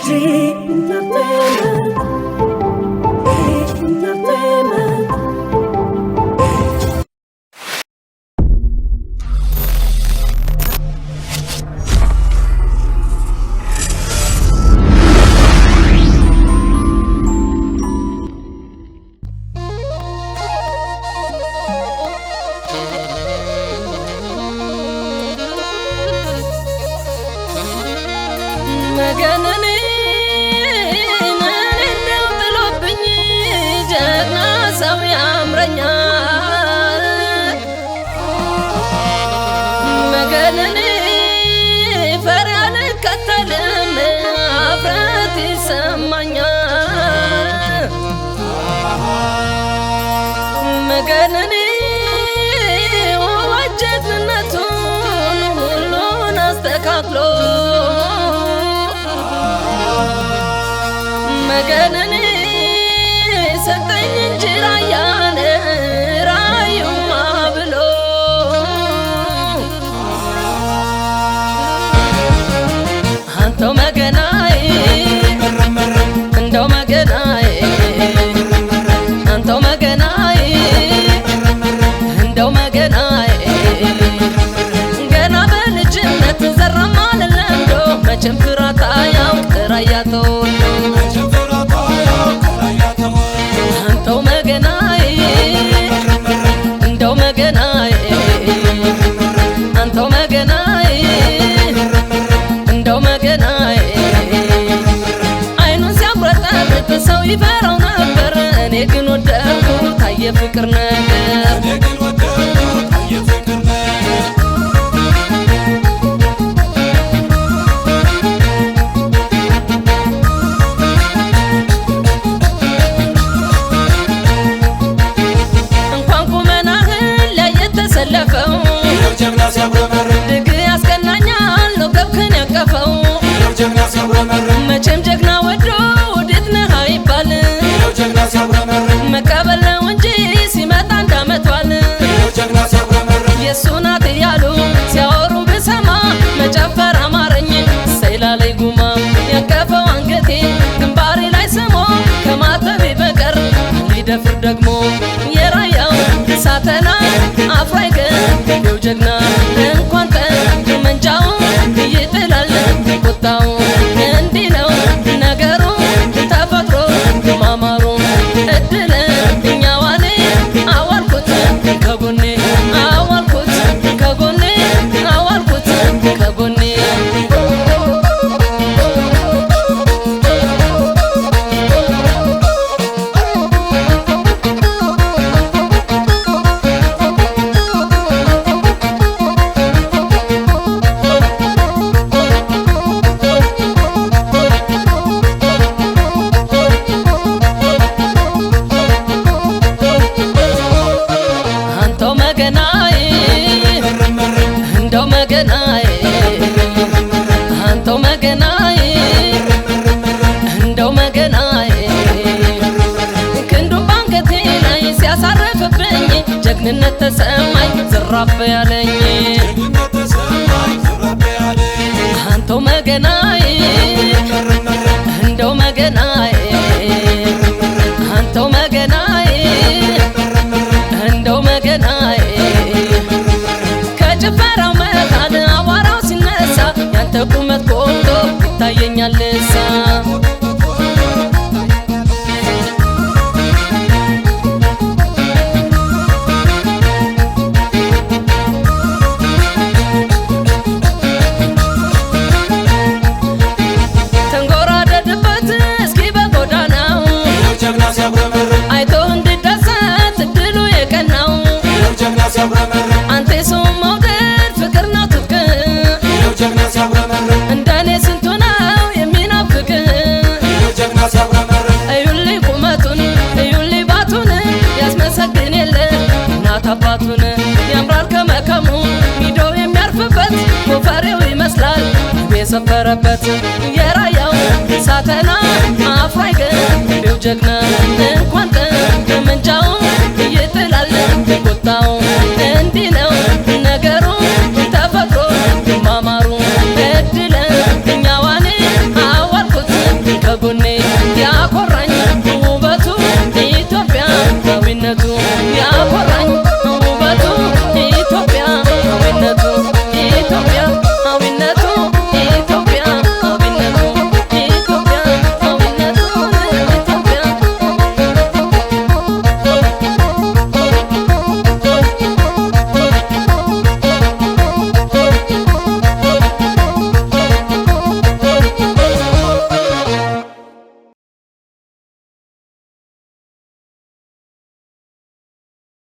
Entertainment. Entertainment. መገነኔ እንደው ጥሎብኝ ጀግና ሰው ያምረኛል። መገነኔ ፈሪ አልከተልም አፍረት ይሰማኛል። መገነኔ ጀግንነቱን ሁሉን አስተካክሎ መገነኔ ሰጠኝ እንጂ ራያን ራዩማ ብሎ አንተው መገናዬ እንደው መገናዬ አንተው መገናዬ እንደው መገናዬ ገና በልጅነት ዘራማ ለለምዶ መቼም ፍራት አያውቅ ራያ ተወልዶ አንተው መገናዬ እንደው መገናዬ አንተው መገናዬ እንደው መገናዬ አይኑን ሲያጉረጠርጥ ሰው ይፈራው ነበር። እኔ ግን ወደድኩት ታየ ፍቅር ነገር። እንኳን ቁመናህን ላይ የተሰለፈው ድግ ያስቀናኛል ነው ገብክን ያቀፈው። መቼም ጀግና ወዶ ወዴት ነህ አይባል መቀበል ነው እንጂ ሲመጣ እንዳመቷል። የእሱ ናት እያሉ ሲያወሩ ብሰማ መጨፈር አማረኝ ሰይላለይ ጉማ ያቀፈው አንገቴ ግንባሬ ላይ ስሞ ከማተቤ በቀር ሊደፍር ደግሞ የራያው ሳተና አፍራይ ገቤው ጀግና እንኳን ጠመንጃው ይጥላል ቁጣው። እንዲህ ነው ነገሩ ተፈጥሮ ማማሩ እድል እኛዋኔ አዋልኩት ከጎኔ አዋልኩት ከጎኔ አዋልኩት ከጎኔ። አንተው መገናዬ እንደው መገናዬ አንተው መገናዬ እንደው መገናዬ ክንዱን ባንገቴ ላይ ሲያሳርፍብኝ ጀግንነት ተሰማኝ ዝራፍ ያለኝ። አንተው መገናዬ እንደው መገናዬ አንተው መገናዬ እንደው መገናዬ ከጭፈራው መሃል አቧራው ሲነሳ ያንተ ቁመት ጎልቶ ይታየኛል እሳ። ተንጎራደድበት እስኪ በጎዳናው አይቶ እንድደሰት እድሉ የቀናው። አንተ የሰው መውደድ ፍቅር ነው ትጥቅ እንደኔ ስንቱ ነው የሚናፍቅ። እዩልኝ ቁመቱን እዩልኝ ባቱን ያስመሰግን የለ እናት አባቱን። ያምራል ከመከሙ ሚዶው የሚያርፍበት ጎፈሬው ይመስላል የሰፈረበት የራያው ሳተና አፍራይ ገቤው ጀግና እንኳን ጠመንጃው ይጥላል ቁጣው። እንዲህ ነው ነገሩ